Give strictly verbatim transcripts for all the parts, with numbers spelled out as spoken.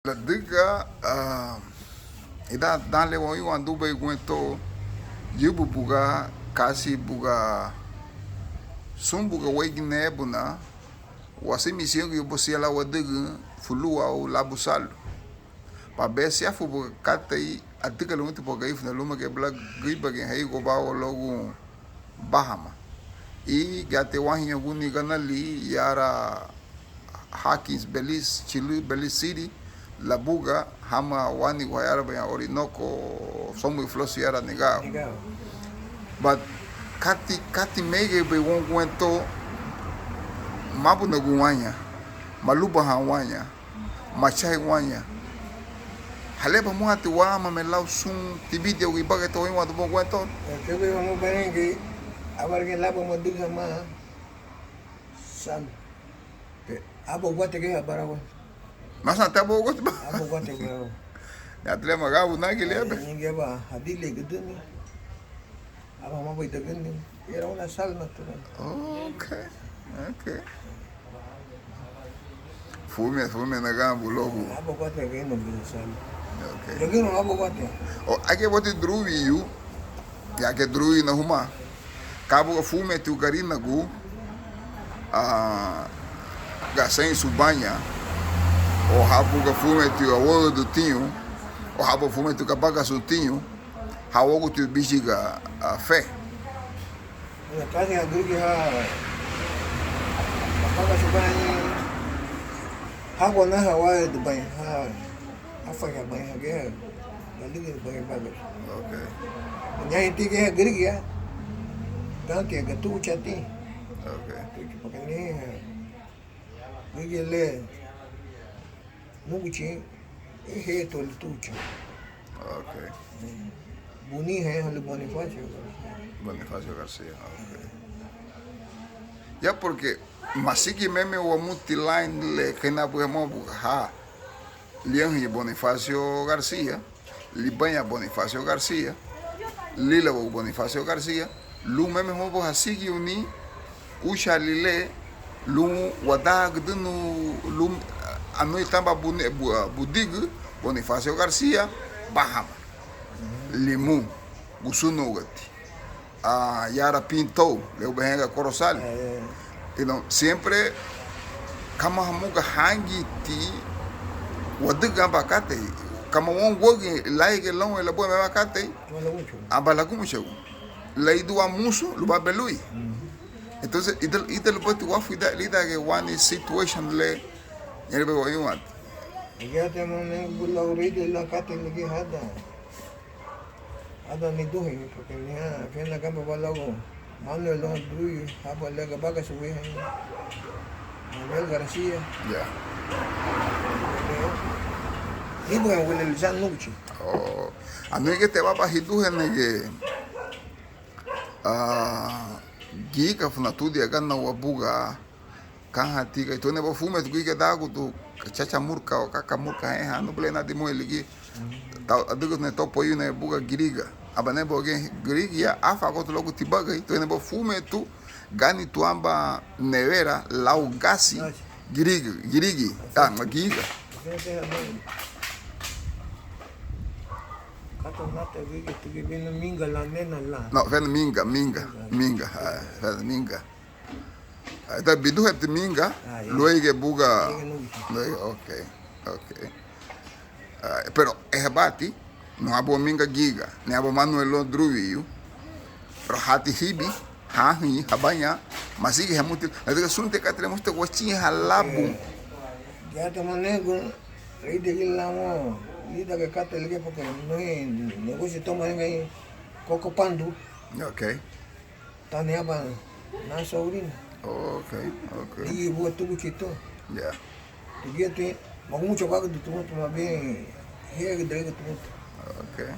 Ladüga, ah, ida dan le wawinwandubei guentó, yübü buga, kasi buga, sun buga wéigina ebuna, wasi misión gi buga sia lan wadügün fulúwau labu salu. Pabesiafu buga katei adüga lumuti buga Garifuna lúmagiñe bala güribagiñe héigoun bawa luagun Bahama. Y gati wáhiñaguni ganali yara Hawkins, Belize, chülǘ Belize City, Labuga, hama wánigu hayarabaña Orinoco, somu fulasu yara Nigao. Nigao. But kati, kati mégeibei woun guentó, mábunagun waña, malúbahan waña, machai waña. Halía bamúhati wámame lau sun tibidiagu ibagari to wéiwandun boun guentó? Kebe bamú barengei, ábaragei laba madüga ma salu. Pe, aba guate geha barawa. Másati aba guate ba. Aba guate barawa. Ñatile magabu nagi liebe. Ñingi aba hadile guduni. Aba mabei dagüni. Era una sal natural. Ok, ok. Fume, fume naganbu logu. Aba guate geno bisa sal. Ok. Lagino aba guate. O, agi boti druwi yu. Ya ke druwi na huma. Ka buga fumetiu Garinagu, ah, gaseinsubaña, o ha buga fumetiu awagüdütiñu, o ha buga fumetiu gabagasuntiñu, ha uagutiu bíchiga, ah, fe. Kasi agürigia ha, gabagasubaña, ha guanaha waedubaña, ha. Afañabaña hagía, galigi baña bagari. Ok. Ñaña ti geha gürigia, tanti gatuguchati. Ok. Porque, porque ni gürigia le nuguchi, eje to le tugucha. Ok. Buni he le Bonifacio. Bonifacio García, ok. Ya porque masigimeme wamuti line le kena buga mo buga ha. Liahüñü Bonifacio García, libaña Bonifacio García, lílawagu Bonifacio García, lun meme houn buga hasigiuni, úchaali le, lun wadagüdünu, lun anui tamba bune-, bu-, budigü, Bonifacio García, Báhama, Limún, Gusunugati. Ah, yara Pinto, le ubehenga Corozal. Eh. You know, siempre kama hamuga hangiti wadüga aba katei. Kama woun guagi laige loun e labua me aba katei. Aba lagumuchagun. Aba lagumuchagun. Laidu amusu, luba belui. Mhm. Entonces, ida, ida lubati wafu ida, ida ge wani situation le, yeri be wayuan. Ege te mo ne gula uridi la katei ligi hada. Ada niduheñu, porque niha, fena gamba balagu, Manuel López Brullo, haba le gabagasu weha, Manuel García. Ya. Niduheñu wele lisan nuguchi. Oh, anügüti baba hiduhenege, ah, giga funa tudia gana wabuga, Kanha tiga, tuene bo fumetu gürigia dagutu, chacha murka o kaka murka, eh, ha nubule na dimoi ligi. Tau, adügütüne to poyune buga giriga. Aba nebo ge girigia, afa gotu logu tibagai, tuene bo fumetu, gani tuamba nevera, lau gasi, giriga, girigi, ah, giga. Kato nata gürigia, tugi bina minga la nena la. No, fen minga, minga, minga, ah, fen minga. Ita biduheti minga, ah, ya. Luéigiñe buga, luéigiñe nuguchi. Luéigiñe, ok, ok. Ah, pero ehabati, nuhabu minga giga, nihabu Manuel López Brullo, pero hati hibi, hahüñü, habaña, masigi hamuti, ladüga sunti katei le musti wachiña halabu. Eh, ya te manegu, rei de gila mo, lida ke katei le ke porque no hay negocio toma en ahí, coco pandu. Ok. Tani aban na sobrina. Ok, ok. Ligi bua tuguchi to. Ya. Tugia te, magumucha bagü du tumutu, mabien, hegi degi tumutu. Ok.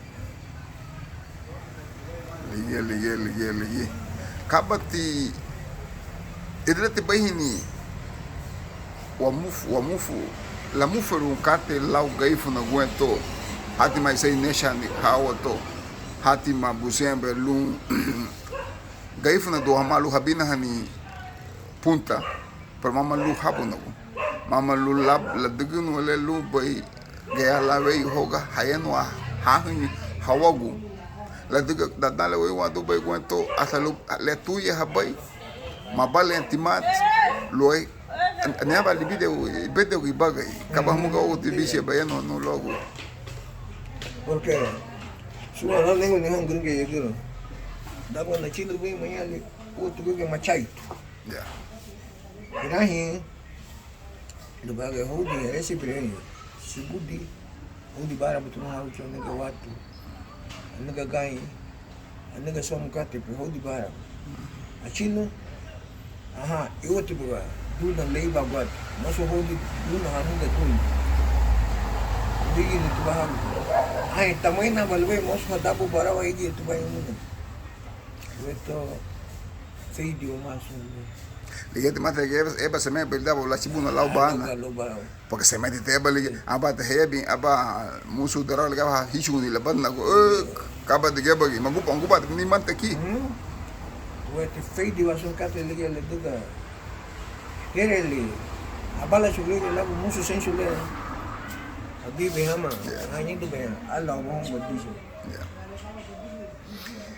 Ligi, ligi, ligi, ligi. Kabati, idilati baihini, wamufu, wamufu, lamuferun katei lau Garifuna guentó, hati ma isei nechani hawa to, hati ma busenbe lun, Garifuna du hama lun habinahani punta, pero mama lun habunagu. Mama lun lab-, ladügünu le lubéi Gayara lan weyu houn hayanuha hahüñü hawagu, ladüga dan le wéiyaaduba guentó hasta lun le atuyahabei, mabaliñatimati luéi. Anihán aban libidegu, ibedegu ibagari, kaba hamuga uti bisi bayanuhanu luagu. Porque súa lan néguni houn gürigia yagüroun, daba nachülübei mañali, uti gürigia machaitu. Ya. Irahüñü lubaragiñe houdin eresibirei, subudi, houdin barabutu houn hau, anüga watu, anüga gañi, anüga somu katei, pero houdin barabu. Achinu, aha, iwati buga duna leiba guatu, mosu houdin duna hamuga duna. Ligini tuba hagu. Ai, tamaina balubei mosu hadabu barawa igi tuba imuna. Weto, feidiwa masu. Ligeti mata eba, eba semebei daba lachibuna lau bana. Porque semeti te eba ligi, aba te hebi, aba musu dara ligaba hichuni labana go. Kaba de gebagi, magupa, magupa ni manta ki. Weti feidiwa sun kate ligi le duga. Hereli, abala chugri lagu musu sensu le. Abibi hama, añidu be, ala mo mo disu. Ya.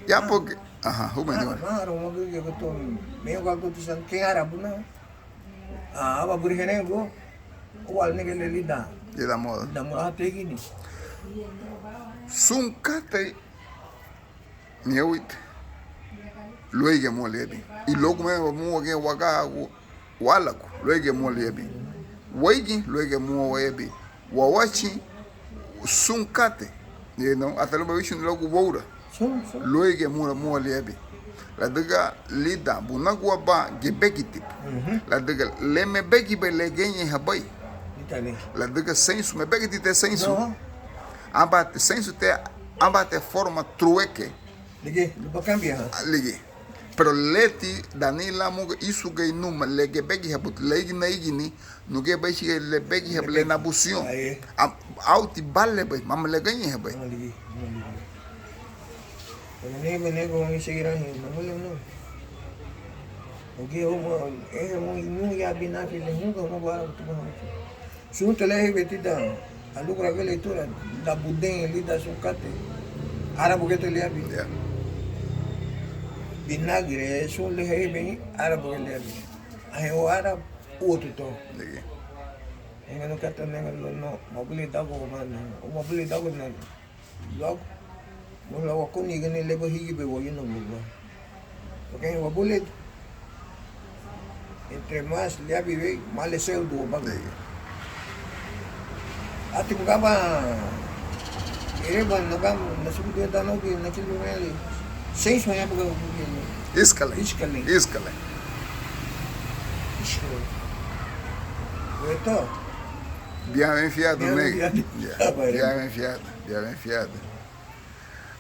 Ya, porque, ajá, huma ni wana. Maro mo gege gutu, me yo gagutu san ke arabu na. Ah, aba buri hene go. Ual nege le lida. Lida moda. Lida moda, ah, tegini. Sun katei, ni awit. Luéigiñe mua liabin. I luagu me mua giñe waga gu walagu, luéigiñe mua liabin. Weigi, luéigiñe mua liabin. Wawachi, sun katei. You know, hasta luma wichun luagu woura. Luéigiñe mua, mua liabin. Ladüga lidan bunagua ba gebegitibu. Ladüga le mebegibei le geñeihabei. Ladüga seinsu, mebegiti te seinsu. Aba te seinsu te, aba te forma trueke. Ligi, luba kambia. Ligi. Pero leti, dani lamuga isugei numa, le gebegihabu, le igina igini, nuge baichiga le begihabu, le nabusión. Auti balebei, mama le gañeihabei. Pero ni benego, ni seguirán, no, no, no. Ogi, omo, eh, omo, inu ya binafi le hunga, omo, bara, tu, omo. Sunta le hibeti da aluguragüle itura da budén lidan sun katei. Árabu gete liabin. Ya. Vinagre, sun le hibei árabu gete liabin. Ahe o árabu uotuto. Digi. Enga no kata nenga no, no, mabuli dago mano, o mabuli dago na. Luagu, mo luagu akunigini leba higibei wayuna buga. Porque wabuled, entre más liabin wei, más le seudu wabagari. Ati bugaba, ereba nagam, nasugu de danogi, nakilu meli. Seis maya buga buga. Iskale. Iskale. Iskale. Iskale. Weto. Biamen fiadu, biamen fiadu. Biamen fiadu. Biamen fiadu.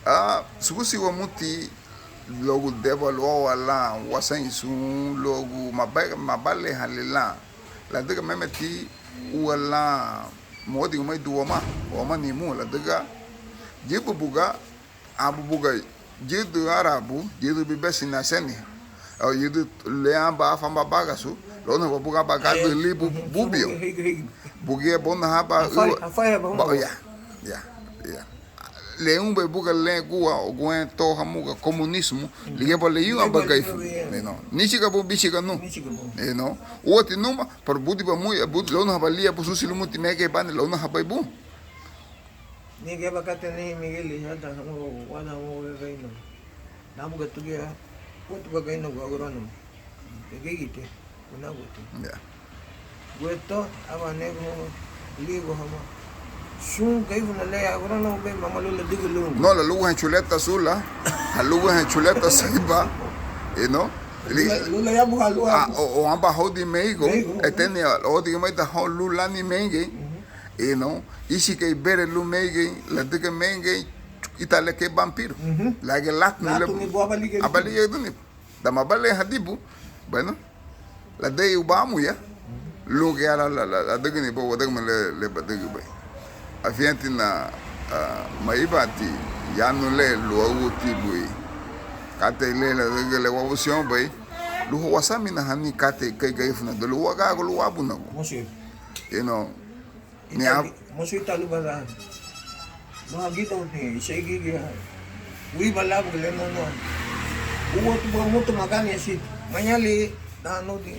Ah, subusi wamuti luagu devaluawa lan waseinsun luagu maba-, mabalehan lilan. Ladüga memeti ua lan modigimeidu wamá, wamá nimu, ladüga yibu buga, abu buga, yidü árabu, yidü bibesina seni. Au yidü le amba afa amba bagasu, lóunahaba buga aba gádürü libu bubio. Bugia bóunahaba, ya, ya, ya. Le unbei buga le gua, o guentó hamuga komunismu, ligíaba le yun aba gaifu. Eno, níchiga bu, bíchiga nu. Eno, úati numa, pero budiba mui, budi, lóunahaba liabu susi lumuti megei bani, lóunahabei bu. Ni geba katei ni Miguel, hada hamuga, wada hamuga reino. Nabuga tugia, úati ba gaino agrónomo. Egegite, unaguti. Ya. Gueto, aba nego, ligo hama. Sun gaifuna le agrónomo be, mama lula digi lun. No, laluguhan chuleta sula, laluguhan chuleta saiba, you know? Lula, lula ya buha lua. Ah, o, o amba hodi meigo, meigo, etenia, hodi meida ho lula ni menge, you know? Isigei bere lun meigei, ladüga meigei, ítara le kei vampiro. Lage latuni le, abaligei duni. Dama bale hadibu, bueno, ladei uba amuya, lun gayara la, la, ladügüni bau, wadügüma le, le badügübei. Afiñetina, ah, maríbati, yanu le, luaguti bui. Katei le, ladüga le wabusiónbei, lun wasaminahani katei kei garífuna, lun wagagu, lun wabunagu. You know, Ni a- Mosu ítara lubá lan. No, gidoun ni, iseri gigia. Wuriba lan buga le, no, no. Úati buga mutu magánesitu. Mañali, dan nudi.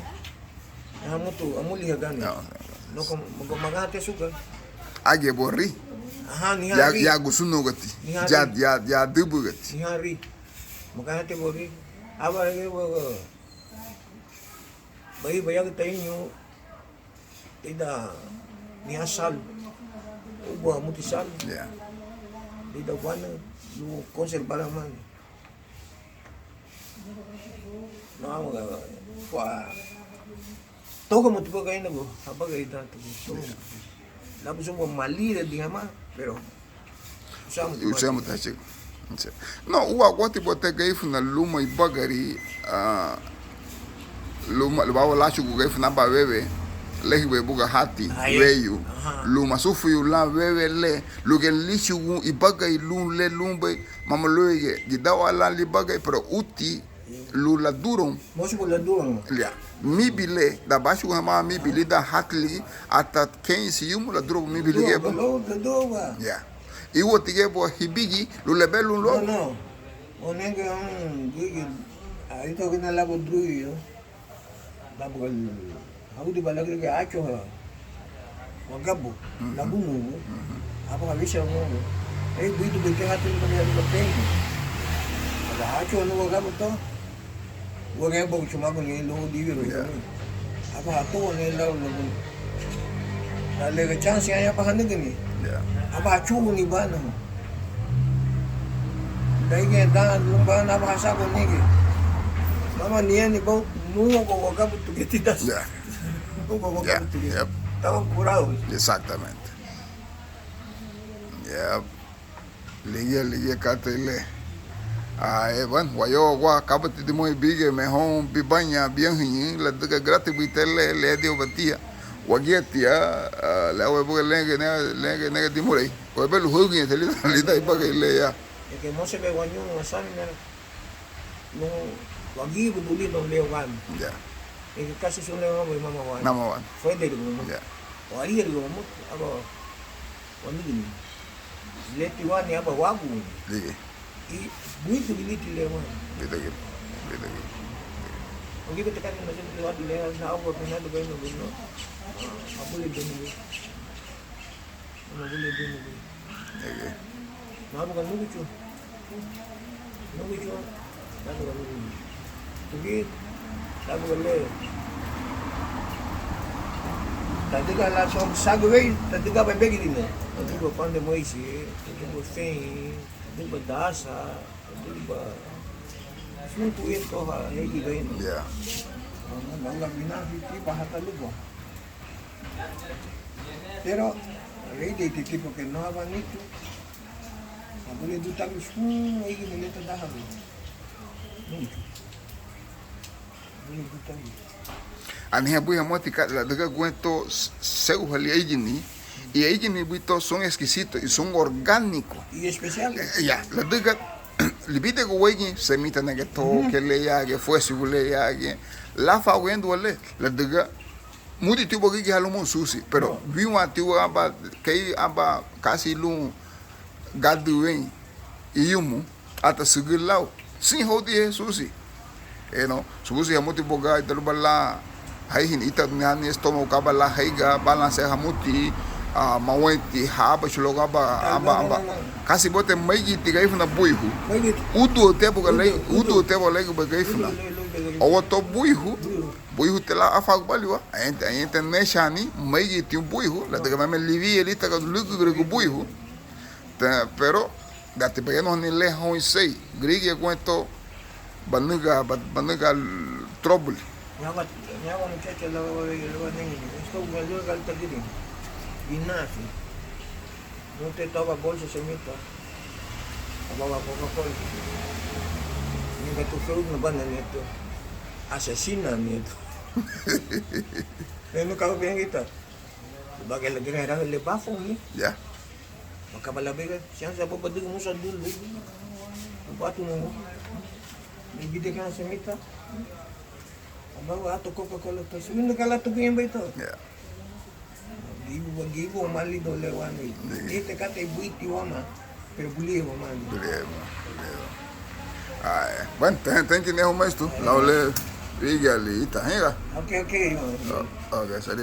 Aha, mutu, amuli hagani. No, no, no. No, como, como magánate suga. Agia buga ri. Aha, ni ya, hari. Ya gusunugati. Ni hari. Ya, ya, ya dubugati. Ni hari. Magánate buga ri. Aba, aba, aba. Bai, bai, agüta iñu. Ida, niha salu. Uba muti salu. Ya. Ida, guana, lu conservar amani. No, kwa. Toka mutu kwa kaina go, habagari tantu. Ya. Labu sungua malira di hama, pero Usamu tachigu. No, úaguati buga ti Garifuna luma ibagari, ah, luma, lubá lachugun Garifuna aban wewe, lehibei buga hati, weyu, lun masufurirun lan wewe le, lun giñe líchugun ibagari lun le lunbei, mama luéigiñe, gidawa lan libagari, pero uti lun ladurun. Mosu buga ladurun. Ya. Mibi le, dan báchugun hamá mibi lidan hati ligía, hasta keinsi yumu ladurun mibi ligía buga. Ladurun, ladurun. Ya. Íwati giñe buga hibigi lun lebelun luagu. No, no. Onenga, um, gigi, ahorita que no la construyo. Babu, hawudi bala gigi achoha. Wagabu, lagunugu, aba hawisha nugu. Ei, buidu bete hatu ni bani hatu bete. Aba hachu anu wagabu to. Wagabu chumaguni luagu dibiru. Aba hatu ni lau lagu. Dale chance ya aba hanigini. Aba hachu ni bana. Daí que da, no bana aba hasago nigi. Mama nieni bau, nugo wagabu tu geti das. Estaba curado. Exactamente. Yep. Ligía, ligía katei le. Ah, eh, bueno, wayagua, kabati dimurei bigime houn bibaña, biahiñi, ladüga gürati buiti le, le dio batia. Wagía tia, ah, le awe buga lenge, lenge, lenge dimurei. Webe luhugiñe te lidan, lidan ibagari le ya. Eke mose be wañu wasani nera. Lun wagibu dulidon le wani. Ya. Eke kasi sun le wani mama wani. Mama wani. Fue de lun. Ya. Wari de lun mutu aba wani gini. Leti wani aba wagu. Ligi. I buidu giliti le wani. Buidu giliti. Buidu giliti. Ogi bete kani na senti wadu le na abu apenadu gani no gani no. Abu le gani no. Ege. Nabuga nuguchu. Nuguchu. Nabuga nuguchu. Tugi. Nabuga le. Tadiga la son sagübei, tadiga bebegidina. Tadiga pande moisi, tadiga fein, tadiga dasa, tadiga suntu etoha, hegi gaina. Ya. Nanga mina fiti baha taluba. Pero, rei de titipu ke no aba nitu. Abule du tabi sun, aigi ni leta daha. Nitu. Abule du tabi. Aniha bui hamuti ka, ladüga guento s-, seuhali aigini. I aigini buito son exquisito, i son orgánico. I especial. Eh, ya, ladüga, libide gu weigi, semita nege to, ke le ya, ge fuesi gu le ya, ge. La fa guendo le, ladüga, Mudi tiuba gigi ha lumoun susi, pero biwa tiuba aba kei aba kasi lun gadi wein iyumu, ata sügü lau, sin houdin susi. Eno, subusi hamuti boga ita luba la haihini ita ni hani estómago kaba la haiga, balanse hamuti, ah, mawenti, haba chuloga aba, aba, aba. Kasi bote maigi ti gaifuna buihu. Udu te boga lei, udu te boga lei ba gaifuna. Owo to buihu. Buihu te la afagu baliwa, añete, añete nechani, maigi tiñu buihu, ladüga meme liwi elitaga lügügürügu buihu, te, pero, gati bagenu hani le houn isei, gürigia guento, banüga, ba-, banüga tróbuli. Ñawa, ñawa muchacha la, la, la, la, la, esto, la, la, la, la, la, gimnasio. Nunca estaba bolsa semita. Ababa Coca-Cola. Nunca tu feu no bana nieto. Asesina nieto. Nunca bien grita. Ba que le tiene grande le bafo, ¿no? Ya. Acaba la vega. Si antes abo badigo musa dulu. Batu no. Ni bide kana semita. Ababa ato Coca-Cola to. Subindo kala tu bien baito. Ya. Ibugibugimaali le wani, ítara katei buiti wama, pero buliei wamani, buliei wamani. Bueno, teinki ni humeistu lau le wígili ítara hiña. Okay, okay.